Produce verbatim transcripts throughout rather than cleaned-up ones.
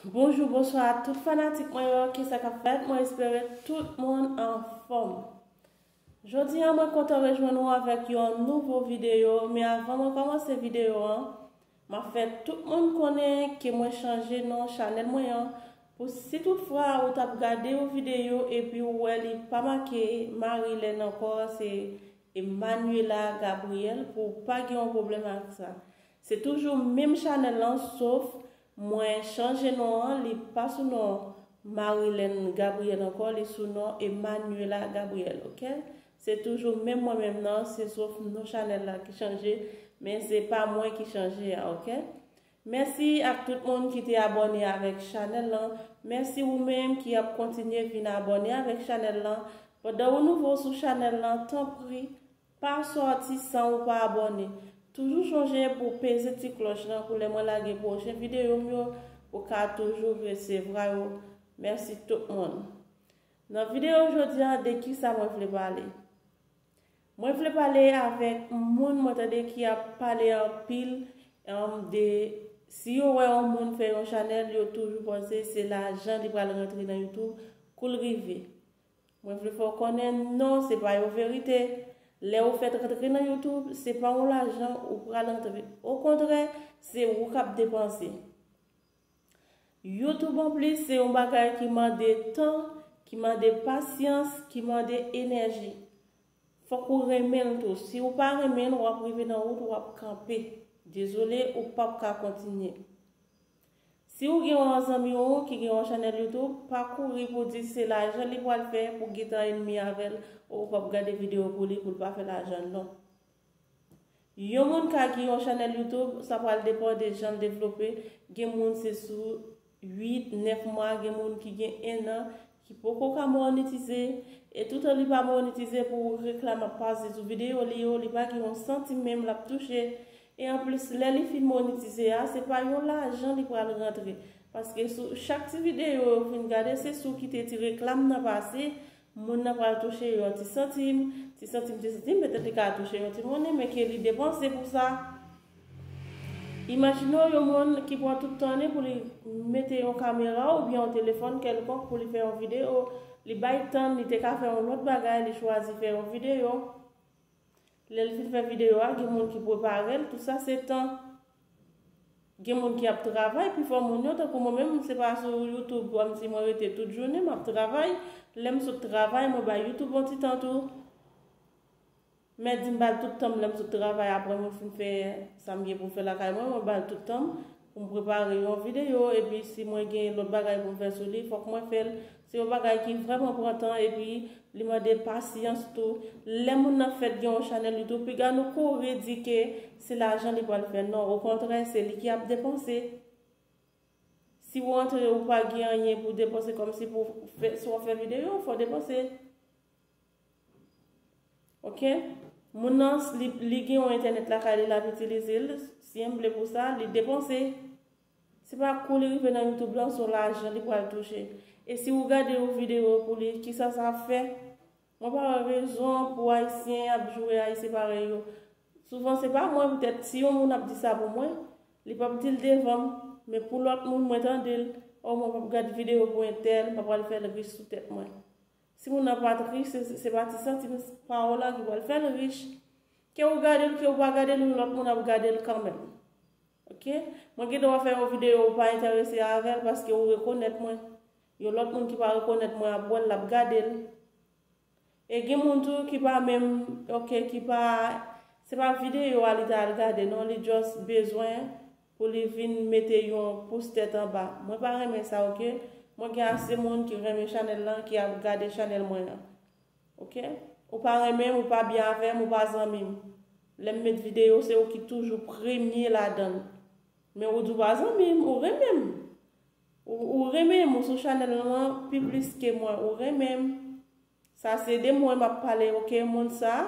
Bonjou, bonswa a tout fanatik mwen yo, kisa k ap fèt? Mwen espere tout moun anfòm. Jodi a, mwen kontan rejwenn ou avèk yon nouvo videyo, men avan mwen kòmanse videyo an, m ap fè tout moun konnen ke mwen chanje non chanèl mwen an. Pou si toutfwa ou t ap gade yon videyo epi ou wè li pa make Marilène ankò, se Emmanuela Gabriel, pou w pa gen yon pwoblèm ak sa. Se toujou menm chanèl lan, sof mwen chanje non an, li pa sou non Marilène Gabriel ankò, li sou non Emmanuela Gabriel, oke? Se toujou menm mwen menm nan, se sof non chanèl la ki chanje, men se pa mwen ki chanje a, oke? Mèsi ak tout moun ki te abòne avèk chanèl lan. Mèsi ou menm ki ap kontinye vin abòne avèk chanèl lan. Pandan ou nouvo sou chanèl lan, tanpri, pa sòti san ou pa abòne. Toujou chonje pou peze ti klòch lan pou lè mwen lage pwochen videyo m yo, ou ka toujou resevwa yo. Mèsi tout moun. Nan videyo jodi a, de kisa mwen vle pale? Mwen vle pale avèk moun mwen tande ki ap pale anpil, em, de si yo wè yon moun fè yon chanèl, yo toujou panse se lajan li pral rantre nan YouTube kou l rive. Mwen vle fè w konnen, non, se pa yon verite. Lè ou fèt rantre nan YouTube, se pa yon lajan ou pral rantre. Okontrè, se ou k ap depanse. YouTube anplis, se yon bagay ki mande tan, ki mande pasyans, ki mande enèji. Fòk ou renmen l tou. Si ou pa renmen l, w ap rive nan wout, w ap kanpe. Dezole, ou p ap ka kontinye. Si ou gen yon zanmi ou ki gen yon chanèl YouTube, pa kouri pou di se lajan li pral fè pou gentan ènmi avè l, ou p ap gade videyo pou li, pou l pa fè lajan, non. Yon moun ka gen yon chanèl YouTube, sa pral depann de jan l devlope. Gen moun se sou uit, nèf mwa, gen moun ki gen en an, ki poko ka monetize. E toutan li pa monetize, pou reklam ap pase sou videyo li yo, li pa gen yon santim menm l ap touche. E anplis, lè li fin monetize a, se pa yon lajan li pral rantre. Paske sou chak ti videyo yo fin gade, se sou kite ti reklam nan pase, moun nan pral touche yon ti santim, ti santim, ti santim, petèt li ka touche yon ti monnen, men ke li depanse pou sa. Imajine w yon moun ki pran tout tan li pou li mete yon kamera oubyen yon telefòn kèlkonk pou li fè yon videyo, li bay tan, li te ka fè yon lòt bagay, li chwazi fè yon videyo. Lè l fin fè videyo a, gen moun ki prepare l, tout sa se tan. Gen moun ki ap travay, pifò moun yo, tankou mwen menm, se pa sou YouTube kòmsi mwen rete tout jounen, m ap travay. Lè m sot travay, mwen bay YouTube yon ti tan tou. Men di m ba l tout tan m lè m sot travay, apre mwen fin fè sa m gen pou m fè lakay mwen, mwen ba l tout tan m pou m prepare yon videyo, epi si mwen gen lòt bagay pou m fè sou li, fòk mwen fè l. Se yon bagay ki vrèman pran tan, epi li mande pasyans tou. Lè moun nan fèt gen yon chanèl YouTube, piga nou kouri di ke se lajan li pral fè. Non, okontrè, se li ki ap depanse. Si w antre, ou pa gen anyen pou depanse, kòmsi pou fè, si w ap fè videyo, fò w depanse. Oke? Moun nan, li, li gen yon entènèt lakay li, l ap itilize l, si l vle pou sa, li depanse. Se pa kou li rive nan YouTube lan, se yon lajan li pral touche. E si ou gade yon videyo pou li, kisa sa ap fè? Mwen pa wè rezon pou Ayisyen ap joure Ayisyen parèy yo. Souvan, se pa mwen, petèt, si yon moun ap di sa pou mwen, li p ap di l devan m, men pou lòt moun, mwen tande l, o, mwen p ap gad videyo pou entèl, m pa pral fè l rich sou tèt mwen. Si moun nan pa t rich, se, se pa ti santim pawòl la ki pral fè l rich. Ke ou gade l, ke ou pa gade l, yon lòt moun ap gade l kanmenm. Oke? Mwen gen dwa fè yon videyo ou pa enterese avè l paske ou rekonèt mwen. Yon lòt moun ki pa rekonèt mwen ap wè l, l ap gade l. E gen moun tou ki pa menm, oke, ki pa, se pa videyo a li ta al gade, non, li just bezwen pou li vin mete yon pous tèt anba. Mwen pa renmen sa, oke? Mwen gen ase moun ki renmen chanèl lan, ki ap gade chanèl mwen an. Oke? Ou pa renmen m, ou pa byen avè m, ou pa zanmi m. Lè m met videyo, se ou ki toujou premye ladan l. Men ou di w pa zanmi m, ou renmen m. Ou, ou renmen m, ou sou chanèl lan pi plis ke mwen, ou renmen m. Sa se de mwen m ap pale, oke, moun sa,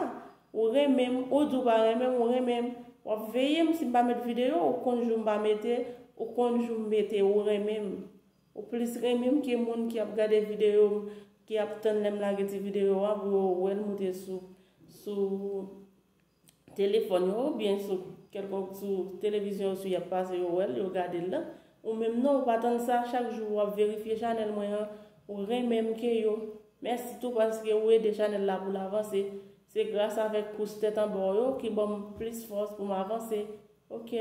ou renmen m, ou di w pa renmen m, ou renmen m. W ap veye m si m pa met videyo, ou konn jou m pa mete, ou konn jou m mete, ou renmen m. Ou plis renmen m ke moun ki ap gade videyo m, ki ap tann lè m lage ti videyo a pou yo wè l moute sou, sou telefòn yo, oubyen sou kèlkonk, sou televizyon yo, si y ap pase, yo wè l, yo gade l la. Ou menm non, ou pa tann sa, chak jou w ap verifye chanèl mwen an, ou renmen m ke yo. Mèsi tou paske ou ede chanèl la pou l avanse. Se gras avèk pous tèt anba w yo ki ban m plis fòs pou m avanse. Ok.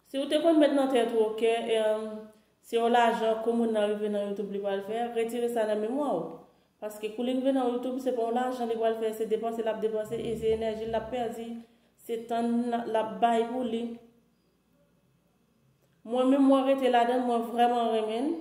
Si w te konn met nan tèt ou, ok, em, se yon lajan kou moun nan rive nan YouTube li pral fè, retire sa nan memwa w. Paske kou li rive nan YouTube, se pa yon lajan li pral fè, se depanse l ap depanse e se enèji l ap pèdi, se tan l ap bay pou li. Mwen menm, mwen rete ladan l, mwen vrèman renmen l.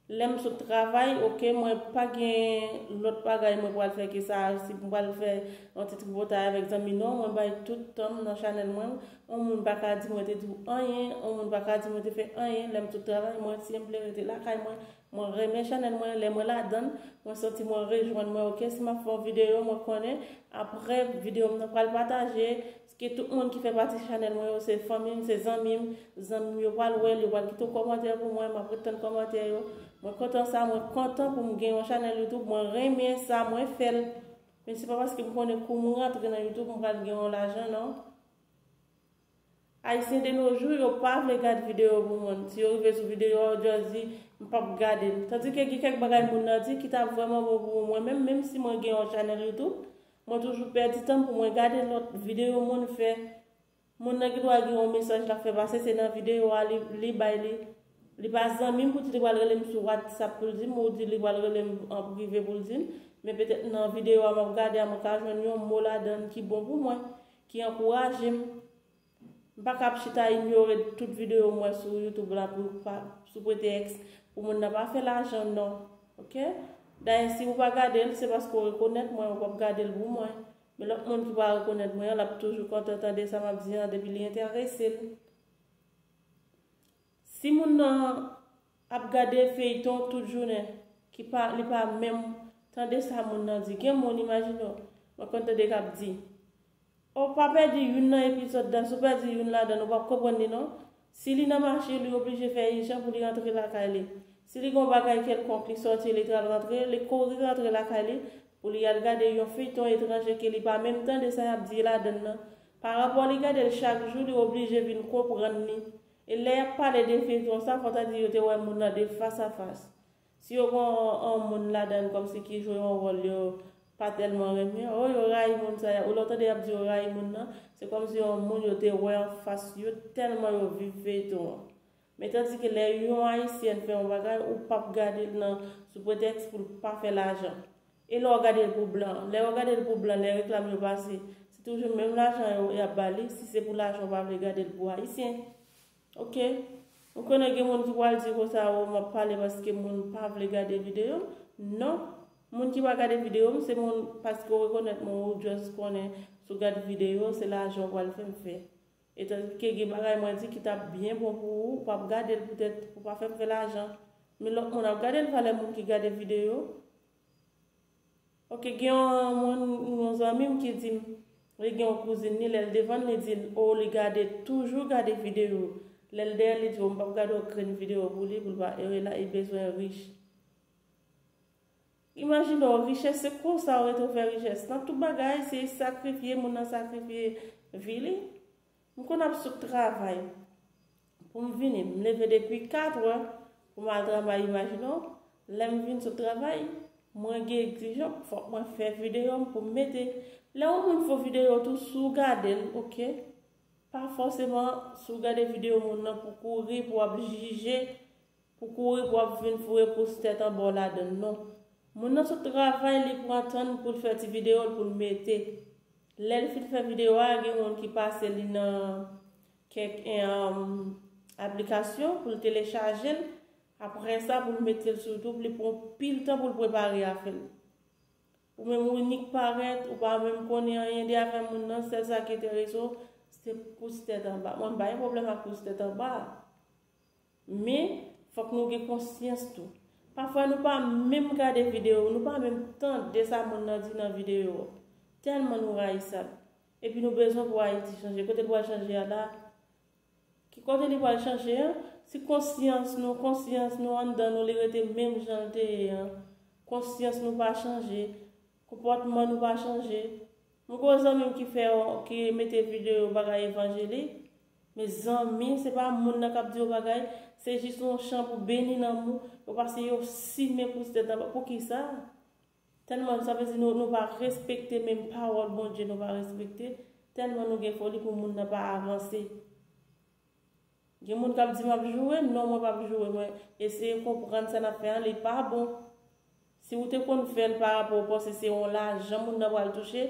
Lè m sot travay, ok, mwen pa gen lòt bagay mwen pral fè ke sa, si m pral fè yon ti tripotay avèk zanmi, non, mwen bay tout tan m nan chanèl mwen. Yon moun pa ka di mwen te di w anyen, yon moun pa ka di mwen te fè anyen. Lè m sot travay, mwen, si m vle rete lakay mwen, mwen renmen chanèl mwen, lè mwen ladan l, mwen santi mwen rejwenn mwen, ok, si m ap fè yon videyo, mwen konnen, apre videyo m nan pral pataje, ke tout moun ki fè pati chanèl mwen yo, se fanmi m, se zanmi m, zanmi m yo pral wè l, yo pral kite yon kòmantè pou mwen, m ap ret tann kòmantè yo. Mwen kontan sa, mwen kontan pou m gen yon chanèl YouTube, mwen renmen sa, mwen fè l. Men se pa paske m konnen kou m rantre nan YouTube, m pral gen yon lajan, non. Ayisyen de nos jours, yo pa vle gad videyo pou moun. Si yo rive sou videyo a, yo just di, m p ap gade l. Tandike gen kèk bagay moun nan di ki ta vrèman bon pou mwen menm, menm si mwen gen yon chanèl YouTube, mwen toujou pèdi tan pou mwen gade lòt videyo moun fè. Moun nan gen dwa gen yon mesaj l ap fè pase, se nan videyo a li, li bay li. Li pa zanmi m pou di li pral rele m sou WhatsApp pou l di m, ou di li pral rele m an prive pou l di m. Men petèt nan videyo a m ap gade a, mwen ka jwenn yon mo ladan l ki bon pou mwen, ki ankouraje m. M pa ka ap chita inyore tout videyo m wè sou YouTube la pou pa, sou pretèks pou moun nan pa fè lajan, non. Ok? Dayè, si ou pa gade l, se paske w rekonèt mwen, ou p ap gade l pou mwen. Men lòt moun ki pa rekonèt mwen an, l ap toujou kontan tande sa m ap di an depi li enterese l. Si moun nan ap gade feyton tout jounen, ki pa, li pa menm tande sa moun nan di. Gen moun, imajine w, mwen konn tande k ap di, o, pa pèdi youn nan epizòd la, si w pèdi youn ladan l, ou p ap konprann li non. Si li nan mache, li oblije fè ijan pou li rantre lakay li. Si li gen yon bagay kèlkonk, li sòti, li pral rantre, li kouri rantre lakay li pou li al gade yon feyton etranje ke li pa menm tande sa y ap di ladan l nan. Parapò li gade l chak jou, li oblije vin konprann li. E lè y ap pale de feyton sa, fò ta di yo te wè moun nan de fas a fas. Si yo gen yon, yon moun ladan l kòmsi ki jwe yon wòl yo pa tèlman renmen, o, yo rayi moun sa a. Ou lè w tande y ap di yo rayi moun nan, se kòmsi yon moun yo te wè anfas yo tèlman yo viv feyton an. Men tandike lè yon ayisyèn fè yon bagay, ou p ap gade l nan sou pretèks pou l pa fè lajan. E lè w gade l pou blan, lè w gade l pou blan, lè reklam yo pase, se toujou menm lajan yo y ap ba li, si se pou lajan w pa vle gade l pou ayisyen. Ok? Ou konnen gen moun ki pral di konsa, o, m ap pale paske moun pa vle gade videyo m. Non. Moun ki pa gade videyo m, se moun paske w rekonèt mwen, ou just konnen si w gade videyo, se lajan w pral fè m fè. Etanke gen bagay mwen di ki t ap byen bon pou ou, ou p ap gade l poutèt pou pa fè m fè lajan. Men lòt moun ap gade l, valè moun ki gade videyo. Ok, gen yon moun, yon zanmi m ki di m, li gen yon kouzin li, lè l devan l, li di l, o, li gade, toujou gade videyo. Lè l dèyè l, li di, o, m p ap gade okenn videyo pou li, pou l pa, e la, li bezwen rich. Imajine w, richès se konsa w rete w fè richès. Nan tout bagay, se sakrifye, moun nan sakrifye vi li. M konn ap sot travay. Pou m vini, m leve depi kat è pou m al travay, imajine w. Lè m vin sot travay, mwen gen egzijans, fòk mwen fè videyo m pou m mete. Lè yon moun fè yon videyo tou, si w gade l, ok, pa fòseman si w gade videyo moun nan pou kouri, pou w ap jije, pou kouri, pou w ap vin foure pous tèt anba w ladan l, non. Moun nan sot travay, li pran tan l pou l fè ti videyo l pou l mete. Lè l fin fè videyo a, gen moun ki pase li nan kèk, em, aplikasyon pou l telechaje l. Apre sa, pou l mete l sou YouTube, li pran pil tan pou l prepare afè l. Ou menm ou nik parèt, ou pa menm konnen anyen de afè moun nan, sèl sa ki enterese w, se pous tèt anba. Mwen, m pa gen pwoblèm ak pous tèt anba. Men, fòk nou gen konsyans tou. Pafwa, nou pa menm gade videyo, nou pa menm tande sa moun nan di nan videyo. Tèlman nou rayisab. Epi nou bezwen pou Ayiti chanje. Kote l pral chanje a la? Ki kote li pral chanje an? Si konsyans nou, konsyans nou anndan nou, li rete menm jan l te ye an, konsyans nou pa chanje, konpòtman nou pa chanje. M gen yon zanmi m ki fè, ki mete videyo bagay evanjelik. Mezanmi, se pa moun nan k ap di yo bagay, se jis yon chan pou beni nanm ou. Yo pase yo simen pou tèt anba. Poukisa? Tèlman, sa vle di nou, nou pa respekte menm pawòl Bondye, nou pa respekte. Tèlman nou gen foli pou moun nan pa avanse. Gen moun k ap di, "M ap joure." Non, mwen p ap joure. Mwen eseye konprann sa n ap fè an, li pa bon. Si ou te konn fè l pa rapò ou panse se yon lajan moun nan pral touche,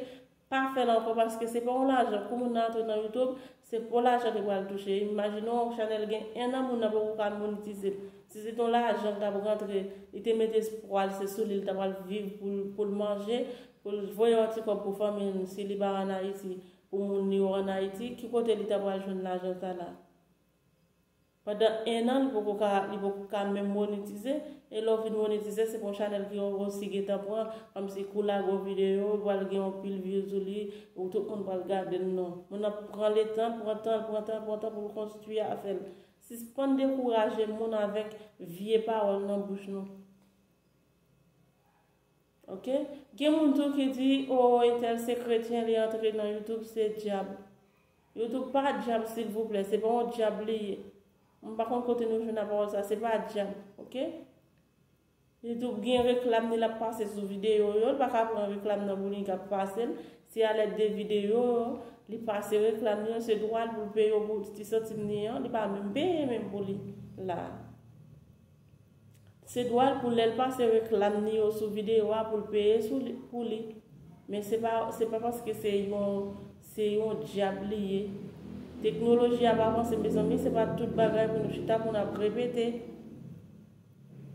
pa fè l ankò, paske se pa yon lajan. Kou moun nan antre nan YouTube, se pa yon lajan li pral touche. Imajine yon chanèl gen en an, moun nan poko ka monetize l. Si se te yon lajan k t ap rantre, li te mete espwa l, se sou li l ta pral viv pou l, pou l manje, pou l voye yon ti kòb pou fanmi l, si li pa ann Ayiti, pou moun li yo ann Ayiti, ki kote li ta pral jwenn lajan sa la? Pandan en an, li poko ka, li poko ka menm monetize. E lè w fin monetize, se pa yon chanèl ki w osi gentan pran, kòmsi kou lage yon videyo, pral gen yon pil view sou li, ou tout moun pral gade l, non. Moun nan pran letan, pran tan, pran tan, pran tan pou l konstwi afè l. Sispann dekouraje moun avèk vye pawòl nan bouch nou. Ok? Gen moun tou ki di, "O, entèl se kretyen, li antre nan YouTube, se dyab." YouTube pa dyab, silvouplè, se pa yon dyab li ye. M pa konn kote nou jwenn pawòl sa, se pa dyab, ok? YouTube gen reklam ni l ap pase sou videyo yo, li pa ka pran reklam nan pou li k ap pase l. Se alèd de videyo yo, li pase reklam yo, se dwa l pou l peye yo pou ti santim ni an, li pa menm peye menm pou li la. Se dwa l pou lè l pase reklam ni yo sou videyo a pou l peye sou li, pou li. Men se pa, se pa paske se yon, se yon dyab li ye. Teknoloji ap avanse, mezanmi, se pa tout bagay pou nou chita pou n ap repete.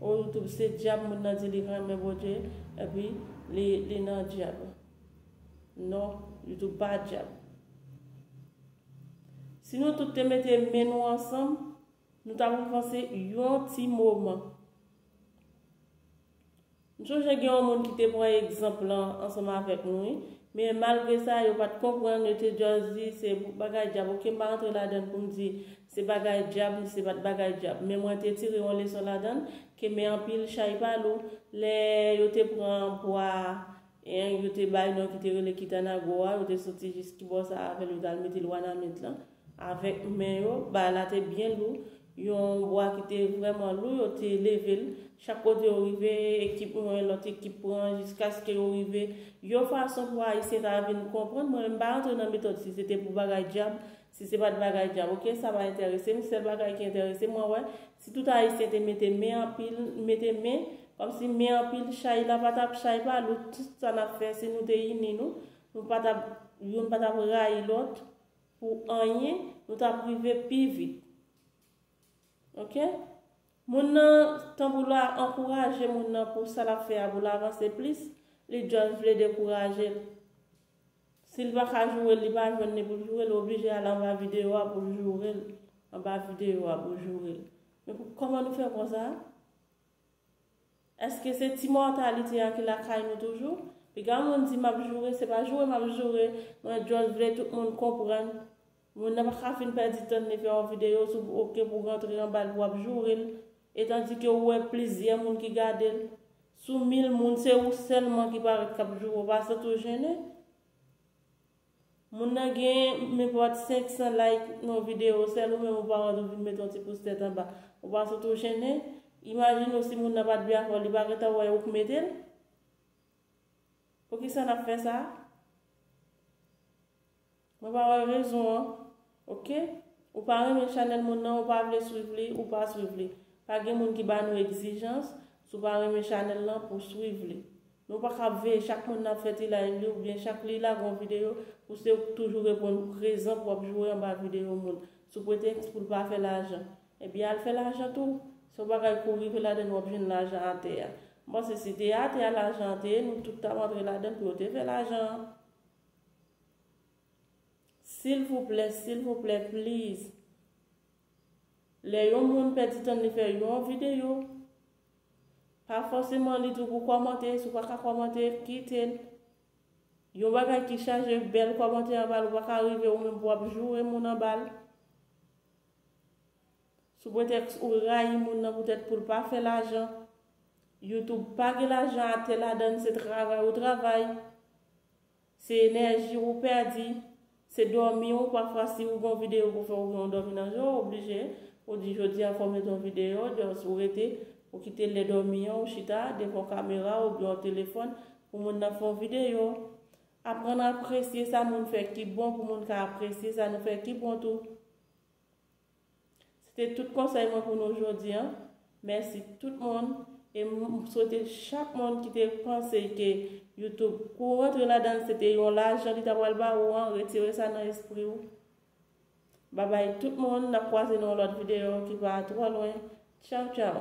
O, YouTube se dyab, moun nan di li renmen Bondye, epi li, li nan dyab. Non, YouTube pa dyab. Si nou tout te mete men nou ansanm, nou t ap avanse yon ti moman. M sonje gen yon moun ki te pran egzanp lan ansanm avèk nou, wi. Men malgre sa, yo pa t konprann, yo te just di se bagay dyab. Ok, m pa rantre ladan l pou m di se bagay dyab, se pa t bagay dyab. Men mwen te tire yon leson ladan l, ke men anpil chay pa lou. Lè yo te pran bwa, en, yo te bay non ki te rele Kitanago a, yo te soti jis ki bò sa avè l, yo t al mete l Wanament lan. Avèk men yo, bagay la te byen lou. Yon bwa ki te vrèman lou, yo te leve l. Chak kote yo rive, ekip mwen, lòt ekip pran, jiskaske yo rive yon fason pou Ayisyen ta vin konprann. Mwen menm, m pa rantre nan metòd si se te pou bagay dyab, si se pa t bagay dyab. Ok, sa pa enterese m. Sèl bagay ki enterese m, mwen wè, si tout Ayisyen te mete men anpil, mete men, kòmsi men anpil, chay la pa t ap chay pa lou, tout sa n ap fè, si nou te ini nou, nou pa t ap, youn pa t ap rayi lòt pou anyen, nou t ap rive pi vit. Ok? Moun nan, tankou l ankouraje moun nan pou sa l ap fè a, pou l avanse plis, li just vle dekouraje l. Si l pa ka joure l, li pa jwenn ni pou l joure l, li oblije al anba videyo a pou l joure l. Anba videyo a pou l joure l. Men pou, kòman nou fè konsa? Èske se ti mòtalite a ki lakay nou toujou? Piga moun di, "M ap joure," se pa joure m ap joure, mwen just vle tout moun konprann. Moun nan pa ka fin pèdi tan li fè yon videyo sou, ok, pou rantre anba l pou w ap joure l. Etandike ou wè plizyè moun ki gade l. Sou mil moun, se ou sèlman ki parèt k ap joure, ou pa santi w jennen? Moun nan gen nenpòt senk san like nan videyo, sèl ou menm ou pa rantre, ou vin mete yon ti pous tèt anba. Ou pa santi w jennen? Imajine w si moun nan pa t byen avè w, li pa gentan wè ou k mete l? Poukisa n ap fè sa? Mwen pa wè rezon an. Ok? Ou pa renmen chanèl moun nan, ou pa vle swiv li, ou pa swiv li. Pa gen moun ki ba nou egzijans, si w pa renmen chanèl lan, pou w swiv li. Nou pa ka veye chak moun n ap fè ti live li, oubyen chak li lage yon videyo, pou se ou k toujou reponn prezan pou w ap joure anba videyo moun, sou pretèks pou l pa fè lajan. Ebyen, al fè lajan tou. Se yon bagay kou rive ladan l, w ap jwenn lajan atè a. M panse si te atè a lajan an te ye, nou tout t ap antre ladan l pou yo te fè lajan an. Silvouplè, silvouplè, please. Lè yon moun pèdi tan li fè yon videyo, pa fòseman li di w pou kòmante, si w pa ka kòmante, kite l. Yon bagay ki chaje bèl kòmantè anba l, ou pa ka rive ou menm pou w ap joure moun anba l. Sou pretèks ou rayi moun nan poutèt pou l pa fè lajan. YouTube pa gen lajan atè ladan l, se travay ou travay. Se enèji ou pèdi. Se dòmi ou, pafwa si ou gen yon videyo pou fè, ou gen yon dòmi nan je w, ou oblije, ou di jodi a fò m mete yon videyo, just ou rete, ou kite lè dòmi an, ou chita devan kamera oubyen yon telefòn pou moun nan fè yon videyo. Aprann apresye sa moun fè ki bon pou moun ka apresye sa nou fè ki bon tou. Se te tout konsèy mwen pou nou jodi a. Mèsi tout moun. E m swete chak moun ki te panse ke YouTube, kou w rantre ladan l, se te yon lajan li ta pral ba ou an, retire sa nan espri w. Babay tout moun, n ap kwaze nan yon lòt videyo ki pa twò lwen. Tchaw, tchaw.